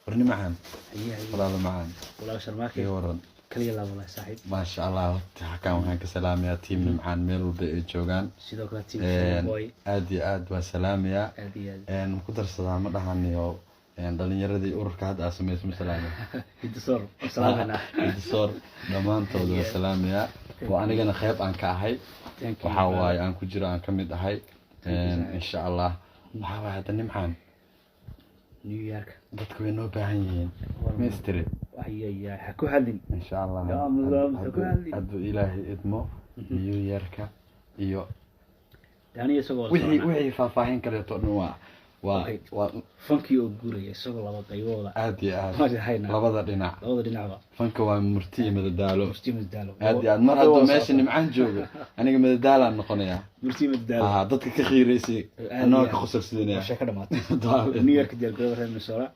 Warni macaan. Haye, haye. Walaalo macaan. Walaal Sharmaake. Ii waran? Kaliya laa walahi, saaxiib. Maasha Allah. Horta halkan waxaan ka salaamayaa team Nimcaan meel walba ay joogaan. Sidoo kale team Sharma Boy. Aad iyo aad waa salaamayaa. Aad iyo aad. Ma ku darsadaa? Ma dhahaniyo dhalinyaradii ururka hadda aa sameyso ma salaamaya? Hidisoor salaamanaa. Hidisoor dhammaantood waa salaamayaa, oo anigana qeyb aan ka ahay. Thank you. Waxaa waaye aan ku jiro, aan ka mid ahay. Thank you, saaxiib. Insha Allah, waxaa waaye hadda Nimcaan New York. Dadku way noo baahan yihiin, mistri. Ayaya, ha ku hadlin. Insha Allah. Ya Allah, ha ku hadlin. Hadduu Ilaahay idmo, New Yearka iyo Dani isagoo wixii socona. Wixii faahfaahin kaleeto dhan waa waa Fankii oo guuraya isagoo laba qaybooda. Aad iyo aad. Maasha haynaa. Labada dhinac. Labada dhinacba. Fanka waa murti iyo madadaalo. Murti madadaalo. Aad iyo aad. Mar hadduu meesha Nimcaan joogo, aniga madadaalaan noqonayaa. Murti madadaalo. Ah, dadka ka khiiraysay Aad anagoo iyo ka aad. qosolsiinaya. Waa sheeko dhamaatay. New York diyaar garooba reer Minnesota.